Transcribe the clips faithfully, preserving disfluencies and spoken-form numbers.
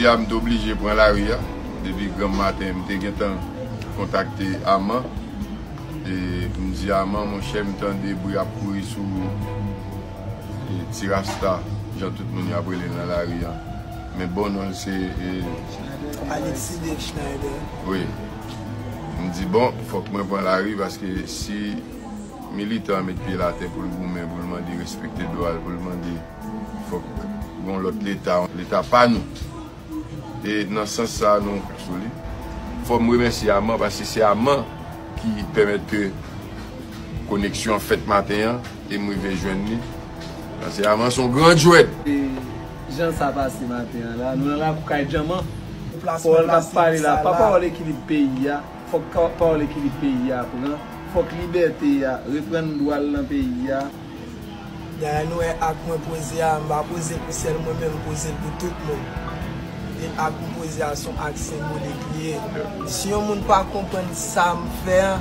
Ya m te oblije pran lari a. Depi granm maten, m te gentan kontakte Aman. E m di Aman, monchè, m tande bri ap kouri sou e, Ti Rasta, jan tout moun y ap rele l nan lari a. Men bon non l se e, Alexis de Schneider. Wi. M di, bon, fòk mwen pran lari paske si militan an met pye l atè pou l goumen, pou l mande respekte dwa l, pou l mande, fòk gon lòt leta, leta pa nou. E nan sans sa a, nou sou li. Fò m remèsye Aman, paske se Aman ki pèmèt ke koneksyon an fèt maten an, e m rive jwenn li. Paske Aman se yon gran djwèt. E jan sa pase maten an la, nou nan lakou kay Djanman. Pawòl k ap pale la, pa pawòl ekilib peyi a. Fòk ka-, pawòl ekilib peyi a pran. Fòk libète a reprann dwa l nan peyi a. Dayè nou wè ak mwen poze a, m pa poze l pou sèl mwen menm, m poze l pou tout moun. E ak m poze a se yon ak senbolik li ye. Si yon moun pa konprann sa m fè a,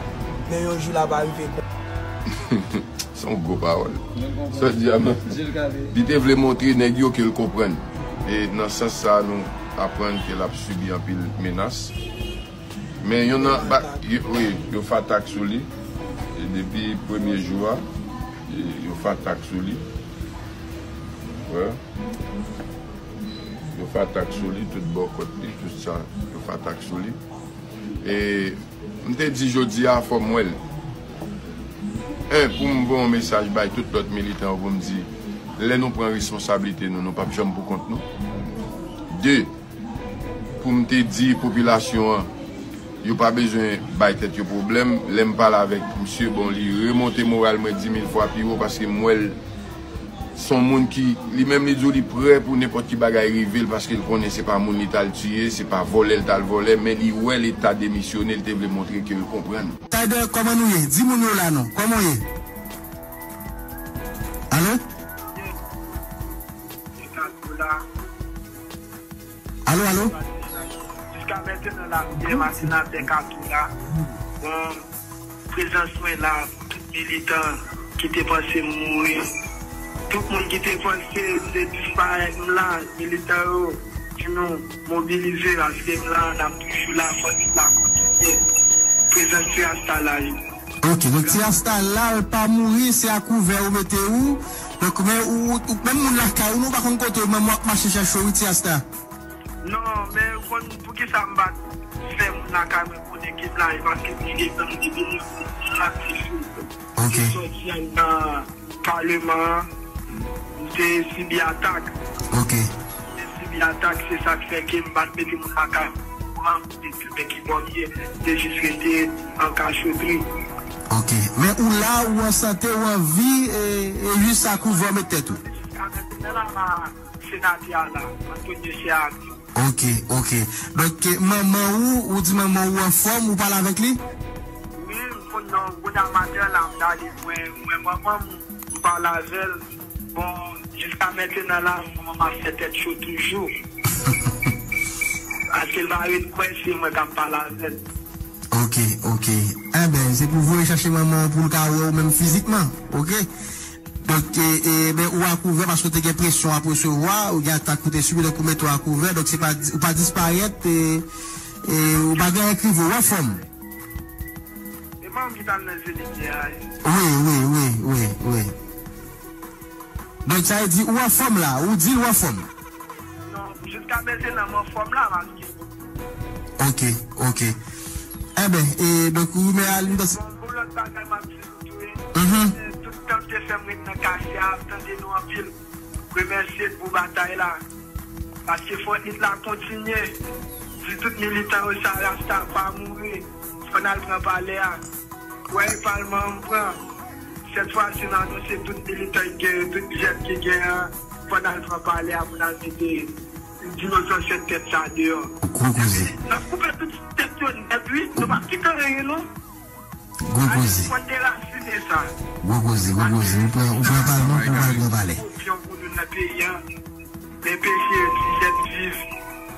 men yon jou l ap arive konprann. Se yon gwo pawòl. Sa di a, men, li te vle montre nèg yo ke l konprann. E nan sans sa a, nou aprann ke l ap sibi anpil menas. Men yon nan, ba, yo, wi, yo fè atak sou li. E depi premye jou a, e yo fè atak sou li. Wè. Yo fè atak sou li, tout bò kòt li, tout sa, yo fè atak sou li. E m te di jodi a, fò m wè l. En, pou m voye yon mesaj bay tout lòt militan yo, pou m di, lè nou pran responsablite nou, nou p ap janm pou kont nou. De, pou m te di popilasyon an, yo pa bezwen bay tèt yo pwoblèm. Lè m pale avèk misye, bon, li remonte moral mwen di mil fwa pi wo paske m wè l se yon moun ki, li menm, li di w li prè pou nenpòt ki bagay rive l paske l konnen se pa moun li t al tiye, se pa vòlè l t al vòlè, men li wè leta demisyone, li te vle montre ke l konprann. Spider, kòman nou ye? Di moun yo la non. Kòman w ye? Alo? Alo, alo? Jiska mentnan la, m te mache nan tè Kato la. Bon, prezans mwen la pou tout militan ki te panse m mouri. Tout moun ki te panse m te disparèt, m la, militan yo, di nou mobilize, paske m la, n ap toujou la, fò nou la kontinye. Prezans Ti Rasta la, wi. Ok, donk Ti Rasta la, l pa mouri, se a kouvè ou mete ou. Donk, men ou, ou, ou, menm moun lakay ou, nou pa konn kote ou, menm w ap mache chèche ou, wi, Ti Rasta. Non, men ou konn poukisa m pa t fè moun lakay mwen konnen ke m la, e paske m gentan depi m aktif. Ok. M sòti anndan Paleman an, m te sibi atak. Ok. M te sibi atak, se sa k fè ke m pa t mete moun lakay mwen. Kouran m te tounen ki bò m ye, m te jis rete an kachotri. Ok. Men ou la, ou an sante, ou an vi, e, e jis sa kouvè w met tèt ou. Jiska mentnan la, m a senatè a la, Antonio Seavi. Ok, ok. Donk, manman ou, ou di manman ou anfòm, ou pale avèk li? Wi, m konn nan, kounye a maten la, m t ale mwen, mwen manman m, m pale avè l. Bon, jiska mentnan la, manman m ap fè tèt cho toujou. Paske l pa ret kwè se mwen k ap pale avè l. Ok, ok. Enben, se pou voye chache manman w pou l ka wè w menm fizikman, ok? Donk, e, e, ben, ou akouvè paske w te gen presyon w ap resevwa, ou gen atak ou te sibi, donk ou mete w akouvè, donk se pa, ou pa disparèt, e, e, ou pa gen anyen k rive w, ou anfòm. E pa m ki t al nan Zenith yè a, wi. Wi, wi, wi, wi, wi. Donk, sa vle di, ou anfòm la, ou di l ou anfòm. Non, jiska mentnan, m anfòm la, paske. Ok, ok. Enben, e, donk, ou men al, bon, bon, lòt bagay, m ap di nou tou, wi. Mhm. Tout tan m te fè m ret nan katye a, ap tande nou anpil. Remèsye l pou batay la. Paske fò lit la kontinye. Di tout militan yo sa, Rasta pa mouri. Fò n al pran palè a. Wè, e palman an m pran. Sèt fwa si n anonse tout militan ki gen yo, tout jèn ki gen an, fò n al pran palè a pou n al mete di nou zansèt tèt sa deyò. Gwo koze. N ap koupe tout tèt yo nèt, wi. Nou p ap kite anyen, non. Gwo koze. Fò n derasine sa. Gwo koze, gwo koze. Ou pran, ou pran palman pou w al pran palè. Opsyon pou nou nan peyi a. Men peche, ti jèn viv.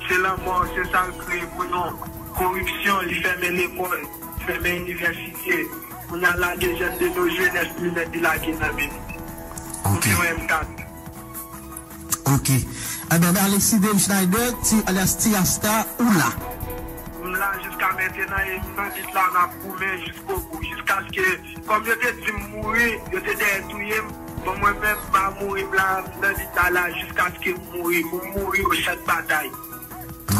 Se lanmò, se sa l kreye pou nou. Koripsyon, li fèmen lekòl, fèmen inivèsite. Kounye a lage jèn de nos jeunes, li mèt li lage nan men nou. Ok. Ou gen yon M kat. Ok. Ebyen, Alexis Dave Schneider, ti, alyas Ti Rasta, ou la? M la jiska mentenan e m nan lit la, n ap goumen jiskobou. Jiskaske, kòm yo te di m mouri, yo te dèyè touye m. Bon, mwen menm, m pa mouri, m la, m nan lit la, la, jiskaske m mouri. Pou m mouri o chan batay.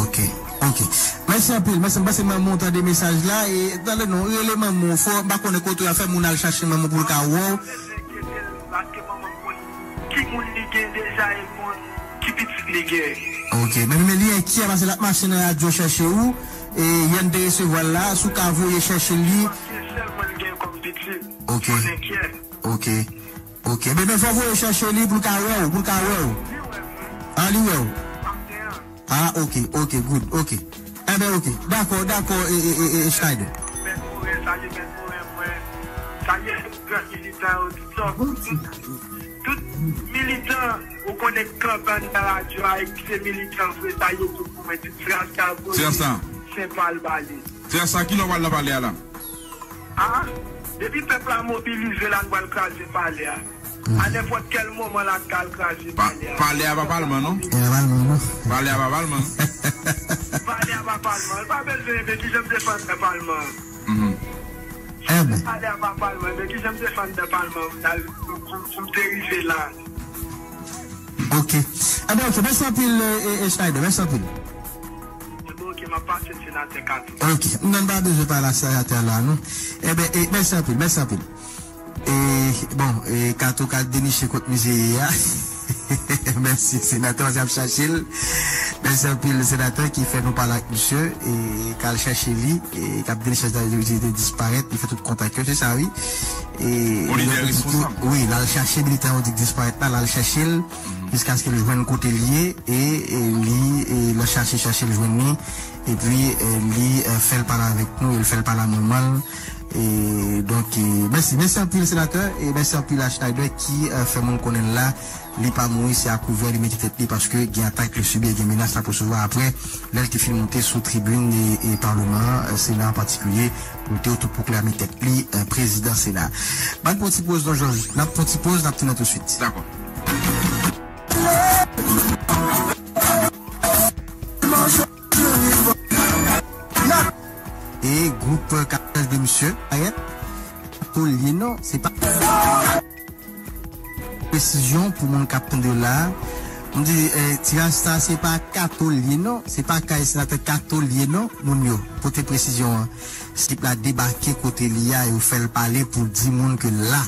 Ok, ok. Mèsi anpil. Mèsi, m panse manman w tande mesaj la. E, tande non, rele manman w fò. M pa konnen kote w a fè moun al chache manman w pou l ka wè w. Paske manman m konn ki moun li gen deja e konn ki pitit li gen. Ok, men, men li enkyè paske l ap mache nan radyo chèche ou. E, yè n te resevwa l la, si w ka voye chèche li. Paske sèl mwen l gen kòm pitit. Ok. Mwen enkyè. Ok. Ok. Men, men fò voye chèche li pou l ka wè w, pou l ka wè w. Li wè m, wi. Ah, li wè w. M ap gen an. Ah, ok, ok, good, ok. Enben, ok. Dakò, dakò, e, e, e, e, Schneider. Mèt Morin, salye Mèt Morin, mwen. Salye tout gran militan yo, tout sòt. Tout militan, ou konnen kanbann nan radyo a, e ki se militan vre, salye tout pou mwen, tout frè sa vre. Frè sa. Sen pal bale. Frè sa, ki lè w pral nan palè a la? Ah, depi pèp la mobilize la, n pral kraze palè a. A nenpòt kèl moman la, n ka al kraze palè a. Palè a pa palman, non? E pa palman, non. Palè a pa palman. Palè a pa palman. L pa bezwen, men ki jan m te fè anndan palman an? Mhm. Ebyen. Palè a pa palman, men ki jan m te fè anndan palman an pou, pou, pou m te rive la? Ok. Ebyen, ok. Mèsi anpil, e, e, e, Schneider. Mèsi anpil. Ebyen, ok, m ap pase senatè Kato. Ok. Non, n pa bezwen pale a senatè la, non. Ebyen, e, mèsi anpil, mèsi anpil. E, bon, e, Kato ka deniche kot misye ye a. Mèsi, senatè, misye ap chache l. Mèsi anpil, senatè, ki fè nou pale ak misye, e, k al chache li, e, k ap deniche sa, li te disparèt, li fè tout kontak yo, se sa, wi. E, wi, l al chache militan yo di k disparèt la, l al chache l, jiskaske l jwenn kote l ye, e, e, li, e, l al chache, chache l jwenn li, epi, e, li, e, fè l pale avèk nou, e l fè l pale a manman l. E, donk, e, mèsi, mèsi anpil, senatè, e mèsi anpil a Schneider ki, e, fè moun konnen l la, li pa mouri, se a kouvè li mete tèt li, paske gen atak li sibi, gen menas l ap resevwa apre, lè l te fin monte sou tribin e, e palman an, e, Sena an patikilye, pou l te otopwoklame tèt li, e, prezidan Sena. Ban n pran ti poz non, Jòj. N ap pran ti poz, n ap tounen touswit. Dakò. E gwoup, e, kapitèl de misye, Ayèt, Kato l ye non, se pa presizyon pou moun k ap tande la. M di, e, Ti Rasta, se pa Kato l ye non, se pa kay senatè Kato l ye non, moun yo, pote presizyon an. Ekip la debake kote li a, yo fè l pale pou l di moun ke l la.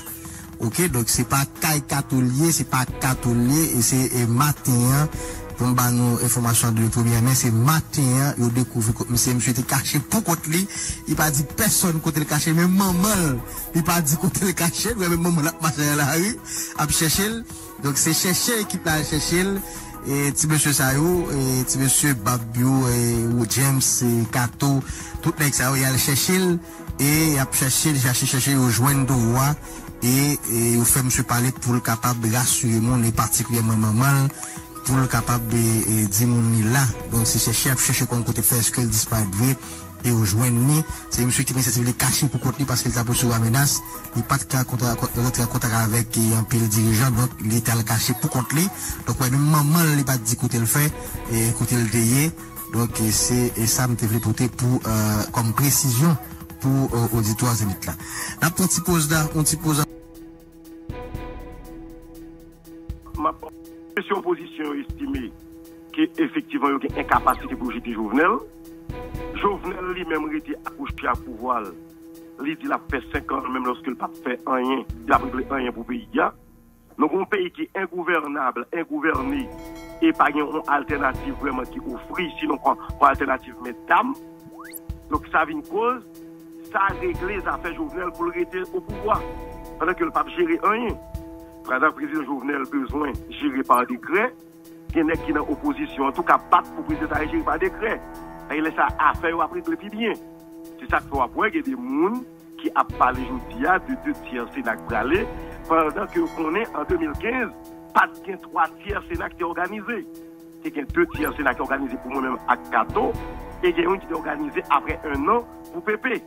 Ok, donk se pa kay Kato l ye, se pa Kato l ye, e se, e, maten an, pou m ba nou enfòmasyon de premyè men, se maten an, yo dekouvri kot misye, misye te kache pou kont li, li pa di pèsonn kote l kache, menm manman l, li pa di kote l kache, nou wè menm manman l ap mache nan lari, ap chèche l, donk se chèche ekip la al chèche l, e ti mesye sa yo, e ti mesye bab yo, e, James, e, Kato, tout nèg sa yo, y al chèche l, e y ap chèche l, chèche, chèche, yo jwenn towo a, e, e yo fè misye pale pou l kapab rasire moun, e patikilyèman manman l, pou l kapab, e, e, di moun li la. Donk, se chèche y ap chèche konn kote l fè, èske l disparèt vre, e yo jwenn li. Se misye ki te santi li kache pou kont li paske l t ap resevwa menas. Li pa t ka kontre, rantre an kontak avèk, e, anpil dirijan, donk, li t al kache pou kont li. Donk, wè, menm manman l, li pa t di kote l fè, e, kote l te ye. Donk, e, se, e, sa m te vle pote pou, e, kòm presizyon pou, e, oditwa Zenith la. N ap pran ti poz la, yon ti poz. M ap, si opozisyon yo estime ke efektivman yo gen enkapasite pou yo jete Jovenel, Jovenel li menm rete akouche a pouvwa l. Li di l ap fè senk an menm lòske l p ap fè anyen, li p ap regle anyen pou peyi a. Nou gen yon peyi ki engouvènab, engouvène, e pa gen yon altènativ vrèman ki ofri, sinon yon, yon altènativ mètdam. Donk, sa vin koz, sa regle zafè Jovenel pou l rete o pouvwa, pandan ke l p ap jere anyen. Pandan prezidan Jovenel bezwen jere pa dekrè, gen nèg ki nan opozisyon an tou k ap bat pou prezidan sa jere pa dekrè. E lè sa, afè yo ap regle pi byen. Se sa k fè w ap wè gen de moun ki ap pale jodi a de de tyè Sena k prale, pandan ke yo konnen an de mil kenz, pa t gen twa tyè Sena ki te òganize. Te gen de tyè Sena ki òganize pou mwen menm ak Kato, e gen youn ki te òganize apre en an pou Pepe.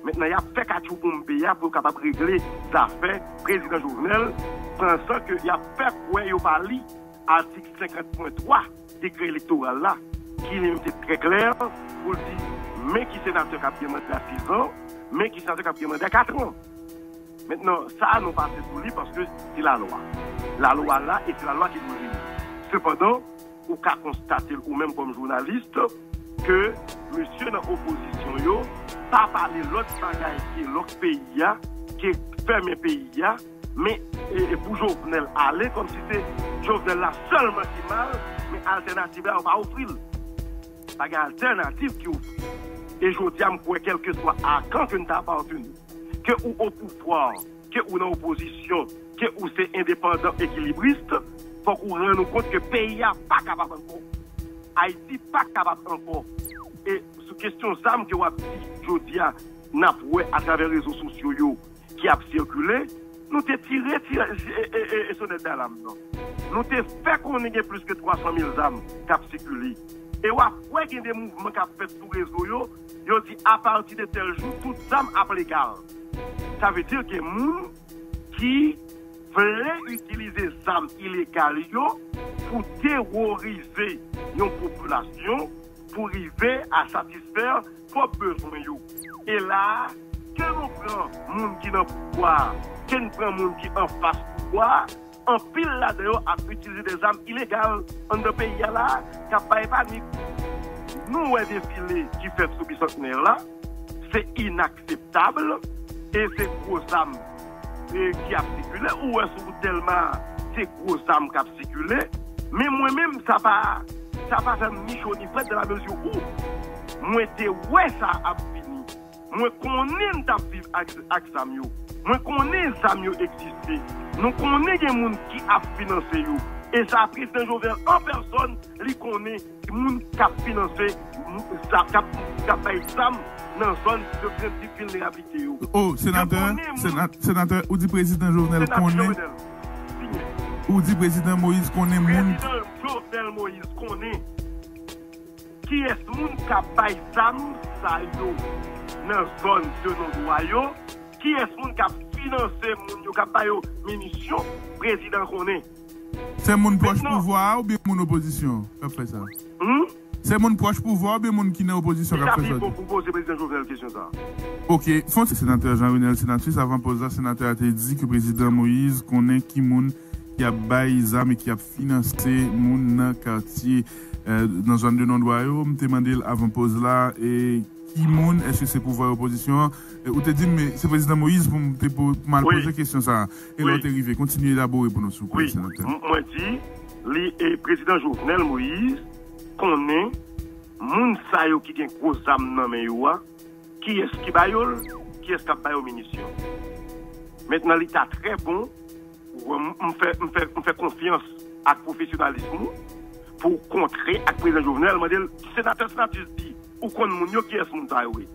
Mentnan, y ap fè katchou ponpe a pou yo kapab regle zafè prezidan Jovenel, pandan ke y ap fè kwè yo pa li. atik senkant pwen twa dekrè elektoral la, ki li menm te trè klè pou l di, men ki senatè k ap gen manda sizan, men ki senatè k ap gen manda katran. Mentnan, sa a nou pase sou li paske se lalwa. Lalwa la e se lalwa ki dwe vini. Sepandan, ou ka konstate l ou menm kòm jounalis ke mesye nan opozisyon yo pa pale lòt bagay ke lòk peyi a, ke fèmen peyi a, men e, e pou Jovenel ale kòmsi se Jovenel la sèlman ki mal, men altènativ la yo pa ofri l. Pa gen altènativ ki ofri. E jodi a, m kwè kèlkeswa a kan ke n ta apateni, ke ou o pouvwa, ke ou nan opozisyon, ke ou se endepandan ekilibris, fòk ou rann ou kont ke peyi a pa kapab ankò. Ayiti pa kapab ankò. E sou kesyon zam ke w ap di jodi a, n ap wè atravè rezo sosyo yo ki ap sikile, nou te tire, tire e, e, e, e sonèt dalam nan. Nou te fè konnen gen plis ke twa san mil zam k ap sikile. E w ap wè gen de mouvman k ap fèt sou rezo yo, yo di apati de tèl jou, tout zam ap legal. Sa vle di gen moun ki vle itilize zam ilegal yo pou teworize yon popilasyon pou rive a satisfè pwòp bezwen yo. E la a, ke nou pran moun ki nan pouvwa a, ke n pran moun ki anfas pouvwa a, anpil ladan yo ap itilize de zam ilegal anndan peyi a la a, k ap bay panik. Nou wè defile ki fèt sou Bisantnè la, se inakseptab, e se gwo zam e ki ap sikile. Ou wè sou wout Dèlma, se gwo zam k ap sikile. Men mwen menm, sa pa, sa pa fè m ni cho ni frèt dans la mesure où mwen te wè sa ap vini. Mwen konnen n t ap viv ak, ak zam yo. Mwen konnen zam yo egziste. Nou konnen gen moun ki ap finanse yo. E sa, prezidan Jovenel an pèsòn, li konnen moun k ap finanse, moun sa, k ap, k ap bay zam nan zòn de krent vilnerablite yo. Oh, senatè, sena-, senatè, ou di prezidan Jovenel konnen. Ou di prezidan Moïse konnen moun. Prezidan Jovenel Moïse konnen kiyès moun k ap bay zam sa yo nan zòn de non dwa yo, kiyès moun k ap finanse moun yo, k ap ba yo minisyon, prezidan konnen. Se moun pwòch pouvwa a oubyen moun opozisyon k ap fè sa? Hmm? Se moun pwòch pouvwa oubyen moun ki nan opozisyon k ap fè sa? Li ta pi bon pou poze prezidan Jovenel kesyon sa a. Ok, fon senatè Jean Renel Senatus, avan poz la, senatè a te di ke prezidan Moïse konnen ki moun ki ap bay zam e ki ap finanse moun nan katye, eh, nan zòn de non dwa yo. M te mande l avan poz la, e ki moun, èske se pouvwa e opozisyon an? E ou te di m, men se prezidan Moïse pou m te po-, pou m al poze kesyon sa a. E lè w te rive, kontinye elabore pou nou, souple, senatè. M-, mwen di, li, e prezidan Jovenel Moïse konnen moun sa yo ki gen gwo zam nan men yo a, kiyès ki ba yo l, kiyès k ap ba yo minisyon. Mentnan, li ta trè bon, ou wè, m, m fè, m fè, m fè konfyans ak pwofesyonalis nou pou w kontre ak prezidan Jovenel, mande l, senatè Senatus di, ou konn moun yo, kiyès moun sa yo ye?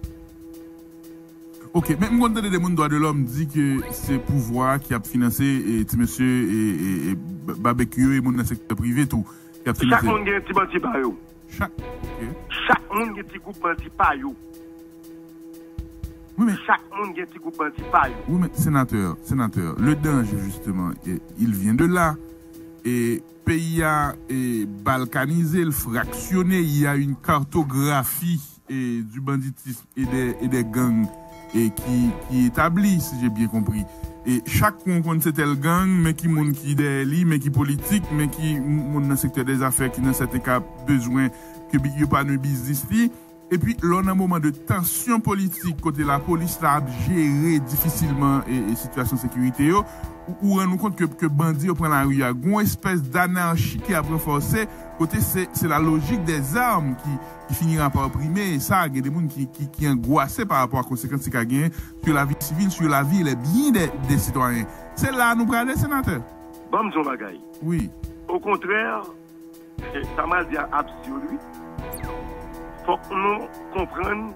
Ok, men m konn tande de moun dwa de lòm di ke se pouvwa a ki ap finanse, e, ti mesye, e, e, e, ba-, babekyo e moun nan sektè prive tou ki ap finanse. Chak moun gen ti bandi pa yo. Chak, ok. Chak moun gen ti gwoup bandi pa yo. Wi, men chak moun gen ti gwoup bandi pa yo. Wi, men senatè, senatè, le danger, justement, e, il vient de là. E peyi a, e, balkanize, l fraksyone, il y a une cartographie, e, du banditisme et des, et des gangs, e, ki, ki etabli, si j'ai bien compris. E chak kou w konn se tèl gang, men ki moun ki dèyè li, men ki politik, men ki moun nan sektè dèzafè ki nan sèten ka bezwen ke bi-, yo pa nwi biznis li. Epi, lè w nan moman de tansyon politik, kote lapolis la ap jere difisilman e, e sitiyasyon sekirite yo, ou, ou rann ou kont ke, ke bandi yo pran lari a. Gon espès d'anarchi ki ap ranfòse, kote se, se la logique des armes ki, ki finira par primer. E sa, gen de moun ki, ki, ki angwase pa rapò a konsekans li ka genyen sur la vie civile, sur la vie et les biens des, des citoyens. Se la a nou prale, senatè? Ban m di yon bagay. Wi. Okontrè, e, sa m al di a absid, wi. Fòk nou konprann